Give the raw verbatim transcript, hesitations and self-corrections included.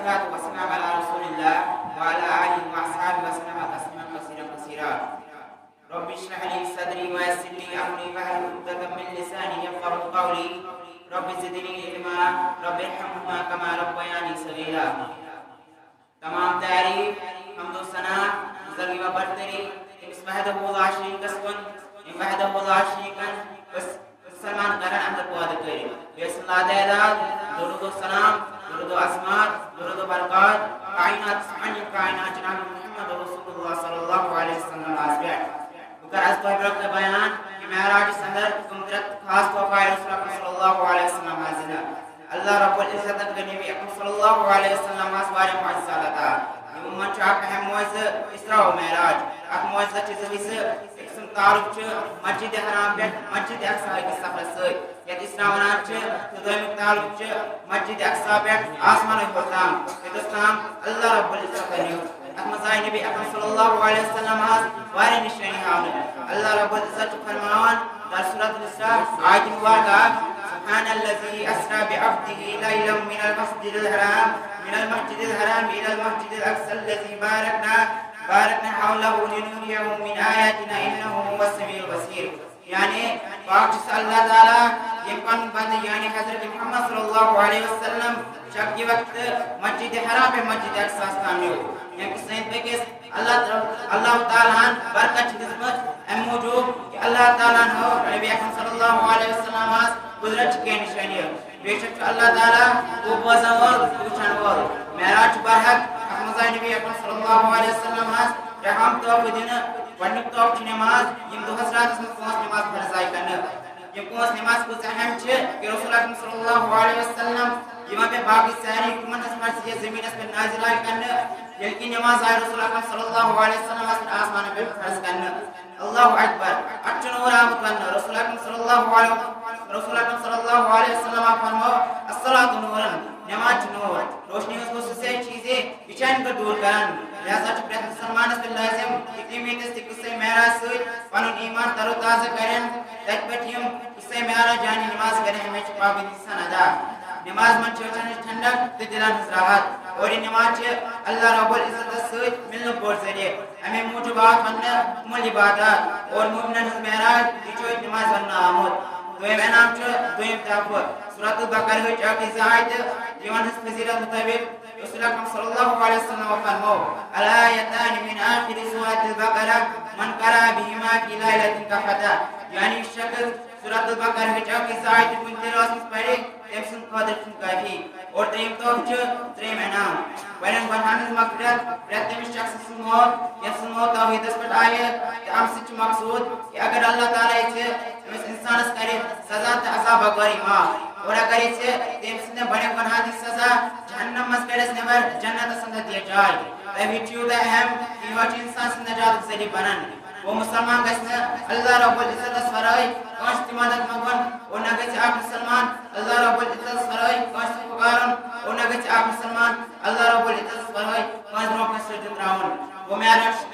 والصلاة والسلام على رسول الله وعلى آله وأصحابه وسلم تسليما كثيرا كثيرا. رب اشرح لي صدري ويسر لي أمري واحلل عقدة من لساني يفقهوا قولي. رب زدني علما. رب ارحمهما كما ربياني صغيرا. تمام تعریف، حمد و ثنا، بزرگی و برتری، تٔمِس وحدہ لا شریکس کُن، ییٚمۍ وحدہ لا شریکن أسۍ مسلمان کرن اندر پٲدٕ کٔرۍ۔ بیٚیہِ سُنٛد لاتعداد درود و سلام، درود و عظمت، درود و برکات کائنات، سانہِ کائنات جناب محمد رسول اللہ صلی اللہ علیہ وسلم آس پٮ۪ٹھ۔ بہٕ کرٕ از تۄہہِ برونٛہہ کنہِ بیان کہِ معراجس اندر کٕم ترٛےٚ خاص تحفہٕ آیہِ رسول اکرم صلی اللہ علیہ وسلم آس دِنہٕ۔ اللہ رب العزتن کٔر نبی اکرم صلی اللہ علیہ وسلم آس واریاہ معجزات عطا۔ یِمن منٛز چھُ اکھ اہم معجزٕ اسراء و معراج۔ اتھ معجزس چھِ زٕ حصہٕ۔ أکۍ سُنٛد تعلق چھُ مسجد حرام پٮ۪ٹھ مسجد اقصی کِس سفرس سۭتۍ، یتھ اسراء ونان چھِ، تہٕ دوٚیمیُک تعلق چھُ مسجد اقصی پٮ۪ٹھ آسمانو ہیوٚر تام، یوٚتس تام اللہ رب العزتن نیوٗ۔ اتھ منٛز آیہِ نبی اکرم صلی اللہ علیہ وسلم آس واریاہ نشٲنی ہاونہٕ۔ اللہ رب العزت چھُ فرماوان در سورۃ الاسراء، آیت مبارکہ، سبحان الذي اسرا بعبده ليلا من المسجد الحرام، من المسجد الحرام الى المسجد الاقصى الذي باركنا، باركنا حوله لنريه من آياتنا إنه هو السميع البصير۔ یعنی پاک چھُ سُہ اللہ تعالیٰ، ییٚمۍ پنُن بندٕ یعنی حضرت محمد صلی اللہ علیہ وسلم شب کہِ وقتہٕ مسجد حرام پٮ۪ٹھ مسجد اقصیٰ ہَس تام نیوٗ، ییٚمہِ کہِ سٲنۍ پٔکِس اللہ، اللہ تعالیٰ ہن برکت چھِ دِژمٕژ، اَمہِ موٗجوٗب کہِ اللہ تعالیٰ ہن ہٲو نبی اکرم صلی اللہ علیہ وسلم آس قدرت چھِ کینٛہہ نِشٲنی۔ بے شک چھُ اللہ تعالیٰ ہو بوزن وول، ہو وٕچھن وول۔ معراج چھُ برحق، اتھ منٛز آیہِ نبی اکرم صلی اللہ علیہ وسلم آس رحم تحفہٕ دِنہٕ۔ گۄڈٕنیُک تحفہٕ چھُ نماز، یِم دۄہس راتس منٛز پانٛژھ نماز فرض آیہِ کرنہٕ۔ یِم پانٛژھ نماز کۭژاہ اہم چھِ کہِ رسول اکرم صلی اللہ علیہ وسلم، یِمن پٮ۪ٹھ باقٕے سارے حُکمن ہٕنٛز مرضی یۄس زٔمیٖنس پٮ۪ٹھ نازل آیہِ کرنہٕ، ییٚلہِ کہِ نماز آیہِ رسول اکرم صلی اللہ علیہ وسلم آسمانن پٮ۪ٹھ فرض کرنہٕ۔ اللہ اکبر۔ اتھ چھُ نوٗر آمُت وننہٕ۔ رسول اکرم صلی اللہ علیہ، رسول اکرم صلی اللہ علیہ وسلم فرمو، الصلاۃ نورن، نماز چھِ نور۔ روشنی ہٕنٛز خصوٗصیت چھِ یہِ زِ یہِ چھِ اَمہِ پٮ۪ٹھ دوٗر کران۔ لہذا چھُ پرٛٮ۪تھ مُسلمانس پٮ۪ٹھ لٲزِم کہِ تٔمۍ ییٚتٮ۪س تہِ قصے معراج سۭتۍ پنُن ایمان تر و تازٕ کرن، تتہِ پٮ۪ٹھ یِم قصے معراج یعنی نماز کرن ہمیشہِ پابندی سان ادا۔ نماز منٛز چھِ أچھن ہٕنٛز ٹھنڈک تہٕ دِلن ہٕنٛز راحت۔ اور یہِ نماز چھِ اللہ رب العزتس سۭتۍ مِلنُک بوٚڑ ذٔریعہٕ۔ اَمے موٗجوٗب آو وننہٕ اُمُل عبادات اور مومنن ہٕنٛز معراج، یہِ چھُ أتھۍ نمازِ وننہٕ آمُت۔ دوٚیِم انعام چھُ دوٚیِم تحفہٕ۔ سورۃ البقرہ ہٕچ اکھ زٕ آیتہٕ، یِمن ہٕنٛز فضیلت مُطٲبِق رسول اکرم صلی اللہ علیہ وسلم فرمو، الا یتان من آخر سورۃ البقرہ من قرأ بہما فی لیلۃ کفتہ، یعنی یُس شخص سورۃ البقرہ ہٕچ اکھ زٕ آیتہٕ کُنہِ تہِ رٲژ منٛز پرِ، تٔمۍ سٕنٛدِ خٲطرٕ چھُ کٲفی۔ اور ترٛیٚیِم تحفہٕ چھُ ترٛیٚیِم انعام۔ بڑٮ۪ن گۄنہن ہٕنٛز مغفرت، پرٛٮ۪تھ تٔمِس شخص سٕنٛز موت، یَتھ سٕنٛز موت توحیٖدس پٮ۪ٹھ آیہِ، تہٕ اَمہِ سۭتۍ چھُ مقصوٗد کہِ اگر اللہ تعالیٰ یژھِ أمِس اِنسانس کرِ سزا تہٕ عذاب بغٲرٕے معاف، اور اگر یژھِ تٔمۍ سٕنٛدٮ۪ن بڑٮ۪ن گۄنہن ہٕنٛز سزا جہنم منٛز کڑٮ۪س نٮ۪بر، جنتس اندر دِیہِ جاے۔ توحیٖد چھُ یوٗتاہ اہم کہِ یِہوٚے چھُ اِنسان سٕنٛدِ نجاتُک ذٔریعہٕ بنان۔ گوٚو مُسلمان گژھِ نہٕ اللہ رب العزتس ورٲے کٲنٛسہِ تہِ مدد منٛگُن، اور نہ گژھِ اکھ مُسلمان اللہ رب العزتس ورٲے کٲنٛسہِ تہِ پُکارُن، اور نہ گژھِ اکھ مُسلمان اللہ رب العزتس ورٲے کٲنٛسہِ برونٛہہ کُن سجدٕ ترٛاوُن۔ گوٚو معراج چھُ